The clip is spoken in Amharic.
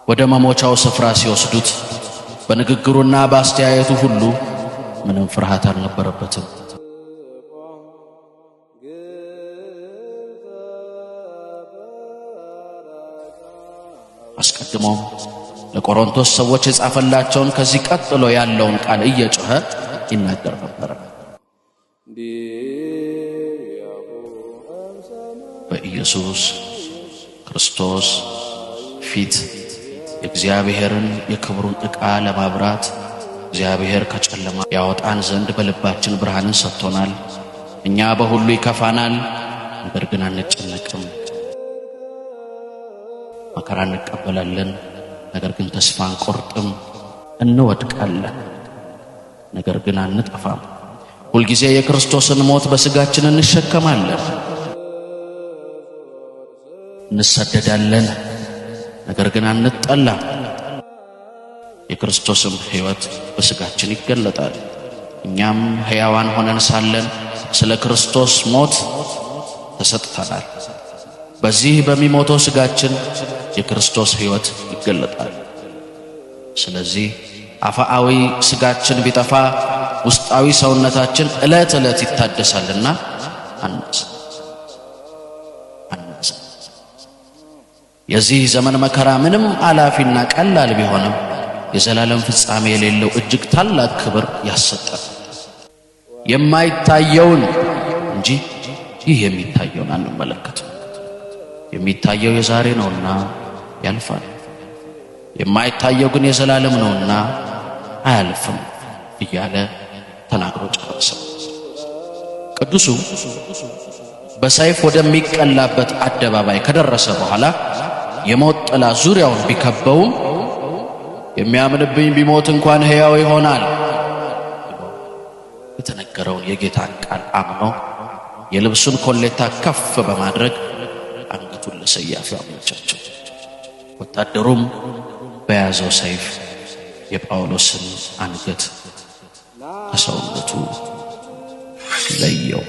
ወደ መሞቻው ስፍራ ሲወስዱት በንግግሩና በአስተያየቱ ሁሉ ምንም ፍርሃት አልነበረበትም። አስቀድሞም ለቆሮንቶስ ሰዎች የጻፈላቸውን ከዚህ ቀጥሎ ያለውን ቃል እየጮኸ ይናገር ነበር። በኢየሱስ ክርስቶስ ፊት የእግዚአብሔርን የክብሩን ዕቃ ለማብራት እግዚአብሔር ከጨለማ ያወጣን ዘንድ በልባችን ብርሃንን ሰጥቶናል። እኛ በሁሉ ይከፋናል፣ ነገር ግን አንጨነቅም። መከራ እንቀበላለን፣ ነገር ግን ተስፋ አንቆርጥም። እንወድቃለን፣ ነገር ግን አንጠፋም። ሁልጊዜ የክርስቶስን ሞት በሥጋችን እንሸከማለን። እንሰደዳለን፣ ነገር ግን አንጠላም። የክርስቶስም ሕይወት በሥጋችን ይገለጣል። እኛም ሕያዋን ሆነን ሳለን ስለ ክርስቶስ ሞት ተሰጥተናል። በዚህ በሚሞተው ሥጋችን የክርስቶስ ሕይወት ይገለጣል። ስለዚህ አፍአዊ ሥጋችን ቢጠፋ ውስጣዊ ሰውነታችን ዕለት ዕለት ይታደሳልና አናዝን አናዝን። የዚህ ዘመን መከራ ምንም አላፊና ቀላል ቢሆንም የዘላለም ፍጻሜ የሌለው እጅግ ታላቅ ክብር ያሰጣል። የማይታየውን እንጂ ይህ የሚታየውን አንመለከትም። የሚታየው የዛሬ ነውና ያልፋል፣ የማይታየው ግን የዘላለም ነውና አያልፍም እያለ ተናግሮ ጨረሰ። ቅዱሱ በሰይፍ ወደሚቀላበት አደባባይ ከደረሰ በኋላ የሞት ጥላ ዙሪያውን ቢከበውም የሚያምንብኝ ቢሞት እንኳን ሕያው ይሆናል የተነገረውን የጌታን ቃል አምኖ የልብሱን ኮሌታ ከፍ በማድረግ አንገቱን ለሰያፊው አመቻቸው። ወታደሩም በያዘው ሰይፍ የጳውሎስን አንገት ከሰውነቱ ለየው።